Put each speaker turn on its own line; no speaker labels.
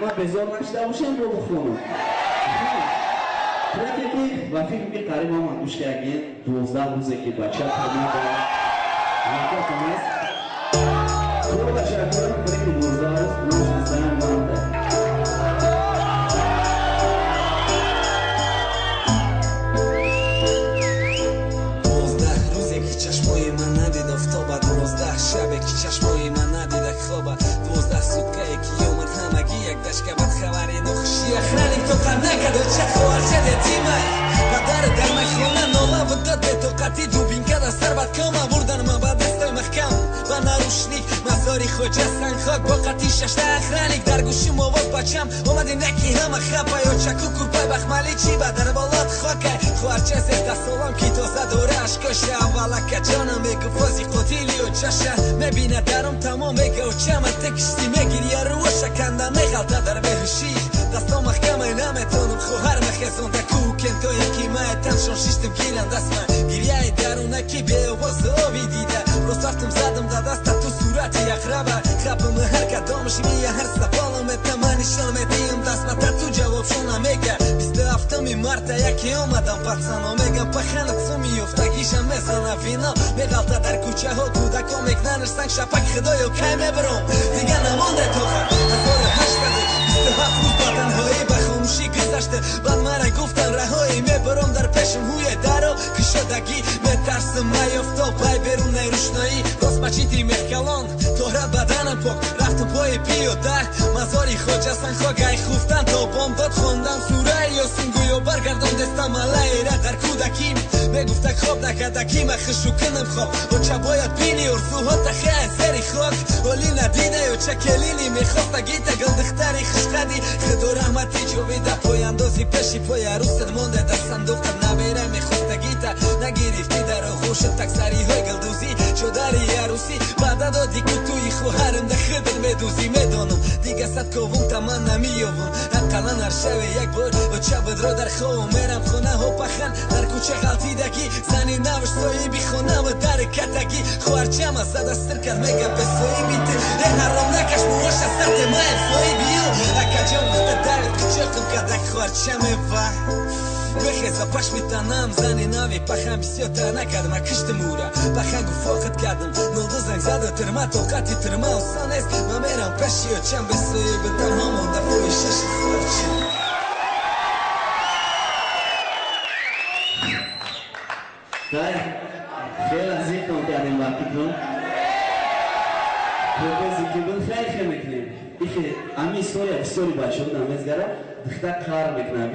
Ама безор нашида бошем, бо бухонам. Треке ки ба фикр ки қариб ҳама гӯш кардем, 12 рӯзе ки бача тамада. Ҳаракатон аст. Худо ташаккур, треки 12 рӯз номаш Зан Манда.
12 рӯзе ки чашмои ман надид офтоба, 12 шабе ки чашмои ман надида хоба, 12 суткае ки омад ҳамагӣ як дашка бад хабари нохуши. Охраник тоқат накард, оча хоҳарча ятимай падар дар майхона нола дод бетоқатӣ, дубинка дар сар бад кома бурдан ман ба дастой маҳкам ба нарушник мазори хоҷа сангхок бо қатӣ шашта охраник дар гӯшим овоз бачам омади наки ҳама хапай очаку курпай бахмалӣ чӣ ба дар болот хокай. Хоҳарча 13 солам ки тоза дора ашкоша аввалака ҷонам мегуфт ози қотили очаша мебина дарум тамом мега очама те кишти мегирия рӯоша канда меғалта дар беҳушӣ дасто маҳкамай наметонам хоҳар мехезонда кӯҳу кентое ки мае таншон шиштим гиран дастма гирияи дарунаки беовоз оби дида рост рафтум задам да даста ту сурати ақраба хапам ҳар кадомаш мия ҳар саволам этама нишон медиҳам дастма та ту ҷавобшон намега. 27-ми марта яке омадам пацано мегам паханат суми ёфтагиша мезана вино меғалта дар кӯчаҳо кӯдако мекнанаш санг шапак. Худоё, кай мебаром, дига намонде тоқат. 1827 рӯз ба танҳоӣ ба хомӯшӣ гузашта, баъд мара гуфтан раҳоӣ мебаром дар пешам ҳуе даро кушодагӣ метарсам маёфтоб пай берунаи рӯшноӣ рост мачити мехкалон тоҳрат баданам пок рафтам пои пиёда мазори хоҷа санхок ай хуфтан то бомдод хондам сураи Ёсин гӯё баргардон дестам алайра дар кӯдаким мегуфта хоб накардакӣ ма хушу кунам хоб оча бояд бини орзуҳо тахе аз зери хок оли надида оча келини мехоста гита гулдухтари хушқади худо раҳмати ҷовида пояндози пеши пои арӯсат монда дар сандуқат набера мехоста гита нагирифтӣ дар оғӯшат таксариҳои гулдӯзӣ чодари арӯсӣ ваъда доди ку туи хоҳарам да худат медӯзӣ. Медонам дига сад ковум та ман намеёвам ақаллан ҳар шаве як бор оча будро дар ховам мерам хонаҳо пахан дар кӯча ғалтидагӣ зани навш соҳиби хонава дар катагӣ хоҳарчама зада сир кард мега бесоҳиби ту э ҳаром накаш муоша сарте маем соҳиби ӯ акаҷон гуфта дарит кучоқам кардак хоҳарчамева бехеза пашми танам зани нави пахан бисёртар накардам а киштим ура пахан гуфоқат кардам нолду занг зада тирма тоқати тирма осон нест ман мерам пеши очам бесоҳиби танҳо монда фоҳишаши хоҳарчам.
Хеле азиятон кардем ба фикрам. Хубези ки буд, хеле хел мекунем. Ихе ами история бисёри бачаҳо намезгара, духтар қаҳр мекунад.